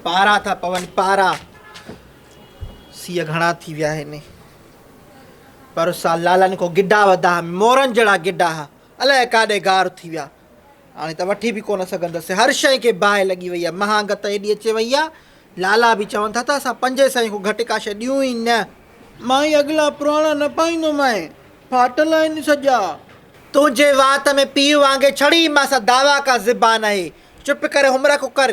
پارا ٿا پون پارا. سيء گهڻا ٿي ويا آهن. پر سال لالن ڪو گڊا وڌا ها، مورن جهڙا گڊا ها. الائي ڪاڏي گار ٿي ويا. هاڻي ته وٺي به ڪونه سگهندس. هر شيء کي باهه لڳي وئي آهي. مهانگ ته ايڏي اچي وئي آهي. لالا به چون ٿا ته اسان پنجين سئين کان گهٽ ڪا شيء ڏيون ئي نه. مان هي اڳلا پراڻا نه پائيندومانء. ڦاٽل آهن سڄا. تنهنجي وات ۾ پيء وانگي ڇڙي مان سان دعويٰ ڪا زبان آهي. چپ ڪري همرڪ ڪر.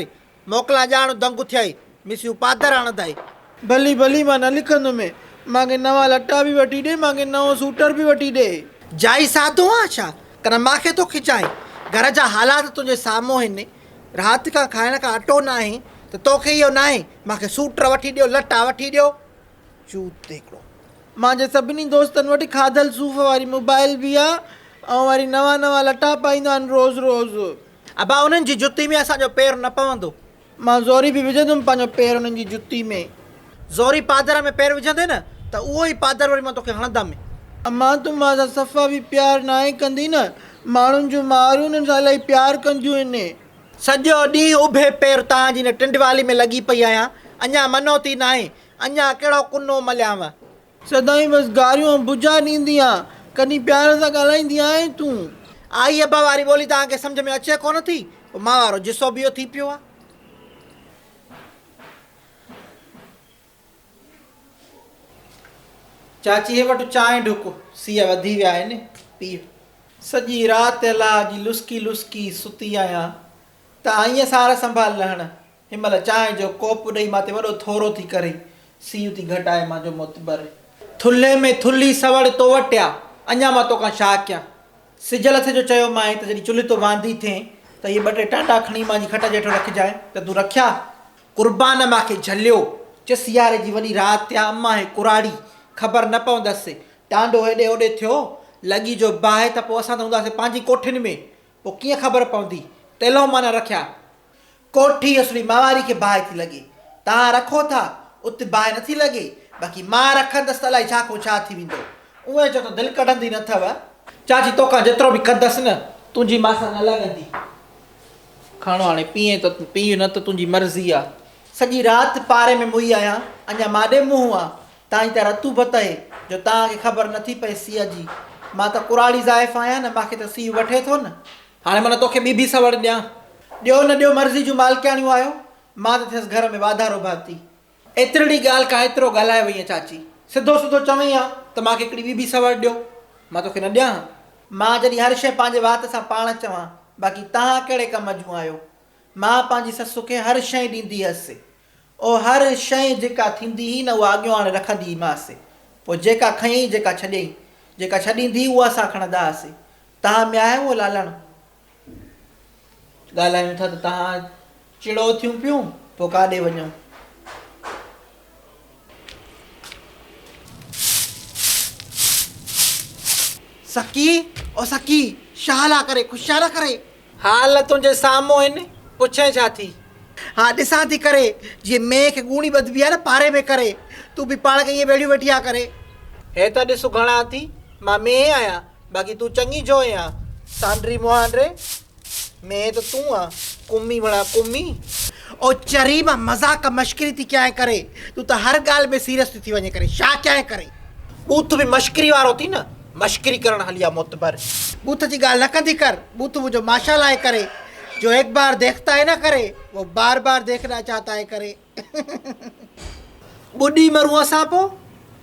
موڪلان ڄاڻ دنگ ٿيائي، مسيون پادر آڻندائي. ڀلي ڀلي مان نه لکندومين. مان کي نوان لٽا به وٺي ڏي، مان کي نئون سوٽر به وٺي ڏي. جائي سادو آن ڇا؟ ڪن مان کي ٿو کچائين. گهر جا حالات تنهنجي سامهون هن. رات کان کائڻ کان اٽو ناهي ته توکي اهو ناهي. مان کي سوٽر وٺي ڏيو، لٽا وٺي ڏيو. چوت هڪڙو. مان جي سڀني دوستن وٽ کاڌل صوف واري موبائل به آ ۽ وري نوان نوان لٽا پائيندا آهن روز روز. ابا انهن جي جتي ۾ اسان جو پير نه پوندو. مان زوري به وجهندم پنهنجو پير انهن جي جتي ۾. زوري پادر ۾ پير وجهندين نه ته اهو ئي پادر وري مان توکي هڻندم. امان تون مان سان صفا به پيار ناهي ڪندي نه. ماڻهن جون مائرون انهن سان الاهي پيار ڪنديون آهن. سڄو ڏينهن اڀي پير تان جي هن ٽنڊوالي ۾ لڳي پئي آهيان. اڃا منوتي ناهي. اڃا ڪهڙو ڪنو مليانء. سدائين بس گاريون ۽ بجا ڏيندي آن، ڪڏهن پيار سان ڳالهائيندي آهين تون؟ آئي ابا واري ٻولي توهان کي سمجهه ۾ اچي ڪونه ٿي، پوء مان وارو جسو به اهو ٿي پيو آ. چاچي هي وٺ چانهه ڍڪ، سيء وڌي ويا آهن، پيء. سڄي رات الله جي لسڪي لسڪي ستي آهيان، ته آئين سار سنڀال لهڻ. هن مهل چانهه جو ڪوپ ڏئي مان تي وڏو ٿورو ٿي ڪري، سيء ٿي گهٽائي مان جو معتبر. ٿلهي ۾ ٿلهي سوڙ تو وٽ آ، اڃا مان توکان ڇا ڪيان؟ سج لٿي جو چيومانء ته جڏهن چلهه تون واندي ٿئين ته اهي ٻه ٽي ٽانڊا کڻي مان جي کٽ جي هيٺون رکجانء ته تون رکيا؟ قربان مان کي جهليو، چي سياري جي وڏي رات آ، امان هي ڪراڙي، خبر نه پوندس، ٽانڊو هيڏي هوڏي ٿيو، لڳي جو باهه ته پوء اسان ته هونداسين پنهنجي ڪوٺين ۾، پوء ڪيئن خبر پوندي؟ تيلهون مان نه رکيا. ڪوٺي اصلي ماواري کي باهه ٿي لڳي. توهان رکو ٿا، ات باهه نٿي لڳي، باقي مان رکندس ته الائي ڇا کان ڇا ٿي ويندو. اونئين چئو ته دل ڪڍندي نه اٿئو. چاچي توکان جيترو به ڪندس نه، تنهنجي مان سان نه لڳندي. کڻ هاڻي پيئين ته پيء نه ته تنهنجي مرضي آ. سڄي رات پاري ۾ موئي آهيان، اڃا ماڏي منهن آ، تائين ته رتوبت اهي، جو توهان کي خبر نٿي پئي سيء جي. مان ته ڪراڙي زائف آهيان نه، مان کي ته سيء وٺي ٿو نه. هاڻي معنيٰ توکي ٻي ڀي سوڙ ڏيان. ڏيو نه ڏيو مرضي جون مالڪياڻيون آهيو، مان ته ٿيس گهر ۾ واڌارو ڀاتي. ايترڙي ڳالهه کان ايترو ڳالهائي وئين چاچي. سڌو سڌو چوين ها ته مان کي هڪڙي ٻي ڀي سوڙ ڏيو، مان توکي نه ڏيان ها. مان جڏهن هر شيء پنهنجي وات سان پاڻ چوان، باقي توهان ڪهڙي ڪم جون آهيو. مان پنهنجي سس کي هر شيء ڏيندي هيس. او هر شيء جيڪا ٿيندي هئي نه اها اڳيون آڻي رکندي هئي مانس. پوء جيڪا کنيئي جيڪا ڇڏيئي. جيڪا ڇڏيندي هئي اها اسان کڻندا هئاسين. تهان ۾ آهي اهو لالڻ؟ ڳالهايون ٿا ته تهان چڙو ٿيون پيون، پوء ڪاڏي وڃون؟ سڪي او سڪي، شاهه لا ڪري، خوشيا نه ڪري. حال تنهنجي سامهون آهن، پڇين ڇا ٿي؟ ها ڏسان ٿي ڪري، جيئن مينهن کي ڳوڻي ٻڌبي آهي نه پاري ۾ ڪري، تون به پاڻ کي ائين ويڙهيون ويٺي آ ڪري. هي ته ڏس گهڻا ٿي، مان مينهن آهيان، باقي تون چڱي جوئي آن، سانڊري مهانڊري، مينهن ته تون آن، ڪمي بڻا ڪمي. او چري مان مذاق مشڪري ٿي ڪيانء ڪري، تون ته هر ڳالهه ۾ سيريس ٿي ٿي وڃين ڪري، ڇا ڪيانء ڪري. ٻوٿ به مشڪري وارو ٿي نه، مشڪري ڪرڻ هلي آ معتبر. ٻوٿ جي ڳالهه نه ڪندي ڪر، ٻوٿ منهنجو ماشاءالله آهي ڪري، جو ايڪ بار ديکتا هي نه ڪري، وو بار بار ديکنا چاهتا هي ڪري. ٻڏي مرون اسان پو،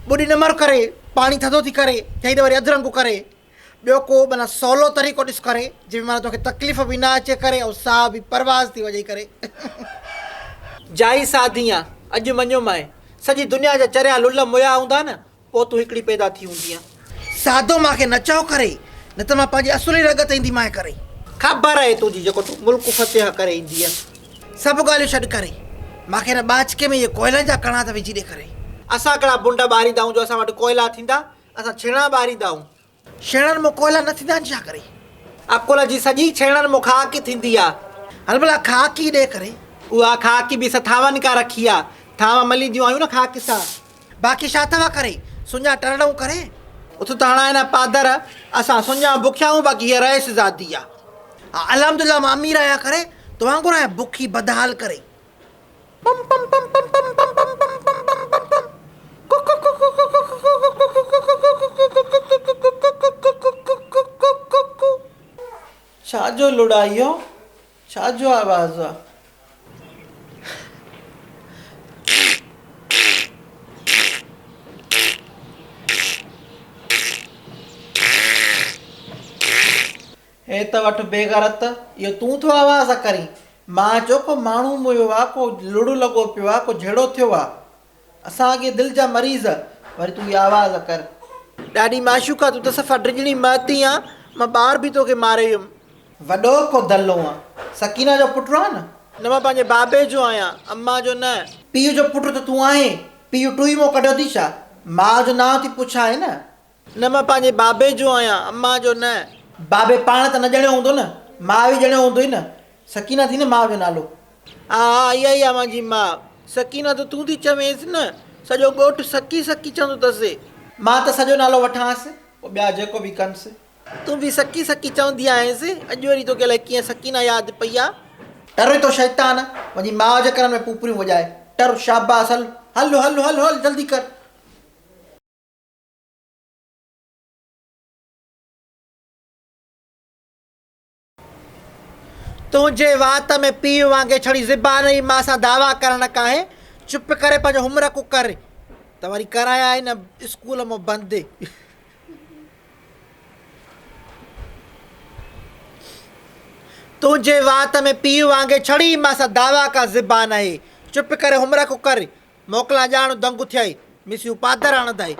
ٻڏي نه مر ڪري، پاڻي ٿڌو ٿي ڪري، جهيڏ وري اڌ رنگ ڪري. ٻيو ڪو معنيٰ سولو طريقو ڏس ڪري، جنهن ۾ معنيٰ توکي تڪليف به نه اچي ڪري ۽ ساهه به پرواز ٿي وڃي ڪري. جائي ساڌي آن، اڄ مڃيومانء. سڄي دنيا جا چريا لل مويا هوندا نه، پوء تون هڪڙي پيدا ٿي هوندينء. سادو مان کي نه چئو ڪري، نه ته مان پنهنجي اصلي رڳ تي اينديمانء ڪري. خبر آهي تنهنجي جيڪو تون ملڪ فتح ڪري ايندينء. سڀ ڳالهيون ڇڏ ڪري، مان کي هن ٻاچڪي ۾ اهي ڪوئلن جا ڪڻا ته وجهي ڏي ڪري. اسان ڪهڙا بنڊ ٻاريندا آهيون جو اسان وٽ ڪوئلا ٿيندا، اسان ڇيڻا ٻاريندا آهيون. ڇيڻن مان ڪوئلا نه ٿيندا آهن ڇا ڪري؟ عقل جي سڄي ڇيڻن مان خاڪ ٿيندي آ. هل ڀلا خاڪ ئي ڏي ڪري. اها خاڪ به اسان ٿانون کان رکي آ. ٿانو ملينديون آهيون نه خاڪ سان. باقي ڇا اٿو ڪري؟ سڃا ٽرڙئون ڪري. اٿ ته هڻائين ها پادر. اسان سڃا بکيا آهيون باقي هيء رئيس زادي آ. ها الحمدلله مان امير آهيان ڪري. تو وانگر آهيان بکي بدحال ڪري. پم پم پم پم پم پم پم پم پم پم پم پم ڪڪ ڪڪ ڪڪ ڪڪ ڪڪ. ڇا جو لڙ آ اهو؟ ڇا جو آواز آ؟ هي ته وٺ بيغيرت، اهو تون ٿو آواز ڪرين؟ مان چيو ڪو ماڻهو ميو آ، ڪو لڙ لڳو پيو آ، ڪو جهيڙو ٿيو آ. اسان اڳي دل جا مريض، وري تون اهي آواز ڪر. ڏاڏي معشوقا تون ته صفا ڊڄڻي مهتي آن، مان ٻار به توکي ماري ويم. وڏو ڪو دلو آن. سڪينه جو پٽ آن نه؟ نه مان پنهنجي بابي جو آهيان، امان جو نه. پيء جو پٽ ته تون آهين، پيء ٽوئي مون ڪڍيو ٿي ڇا؟ ماء جو نانء ٿي پڇانء نه؟ نه مان پنهنجي بابي جو آهيان، امان جو نه. بابي پاڻ ته نه ڄڻيو هوندو نه، ماء ئي ڄڻيو هوندوئي نه. سڪينه ٿي نه ماء جو نالو. ها ها اها ئي آ مانجي ماء. سڪينه ته تون ٿي چوينس نه، سڄو ڳوٺ سڪي سڪي چوندو اٿس. مان ته سڄو نالو وٺانس، پوء ٻيا جيڪو به ڪنس. تون به سڪي سڪي چوندي آهينس، اڄ وري توکي الائي ڪيئن سڪينه ياد پئي آ. ٽر اتو شيطان، وڃي ماء جي ڪنن ۾ پوپريون وڄائي. ٽر، شاباس، هل، هل هل هل هل جلدي ڪر. تنهنجي وات ۾ پيء وانگي ڇڙي زبان ئي مان سان دعويٰ ڪرڻ ڪاهي، چپ ڪري پنهنجو هوم ورڪ ڪر ته وري ڪرايان هن اسڪول مان بند. تنهنجي وات ۾ پيء وانگي ڇڙي مان سان دعويٰ ڪا زبان آهي، چپ ڪري هوم ورڪ ڪر موڪلان ڄاڻ دنگ ٿيائي، مسيون پادر آڻندائي.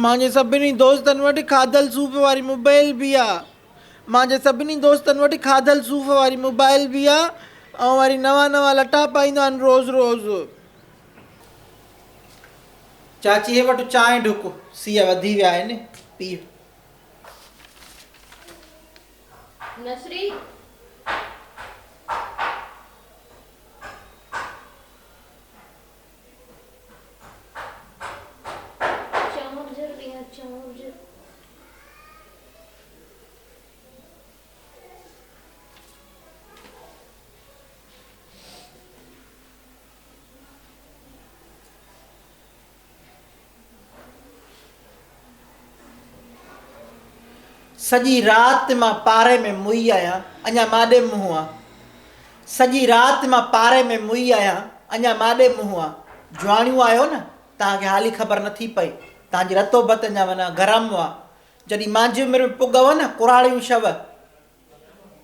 مانجي سڀني دوستن وٽ کاڌل صوف واري موبائل به آ. مانجي سڀني دوستن وٽ کاڌل صوف واري موبائل به آ ۽ وري نوان نوان لٽا پائيندا آهن روز روز. چاچي هي وٺ چانهه ڍڪ، سيء وڌي ويا آهن، پيء. نصري! چارجر ڏيان چارجر. سڄي رات مان پاري ۾ موئي آهيان، اڃا ماڏي منهن آ. سڄي رات مان پاري ۾ موئي آهيان، اڃا ماڏي منهن آ. جواڻيون آهيو نه، توهان کي حالي خبر نٿي پئي. توهان جي رتو بت اڃا معنيٰ گرم آ. جڏهن مانجي عمر ۾ پڳؤ نه، ڪراڙيون شو،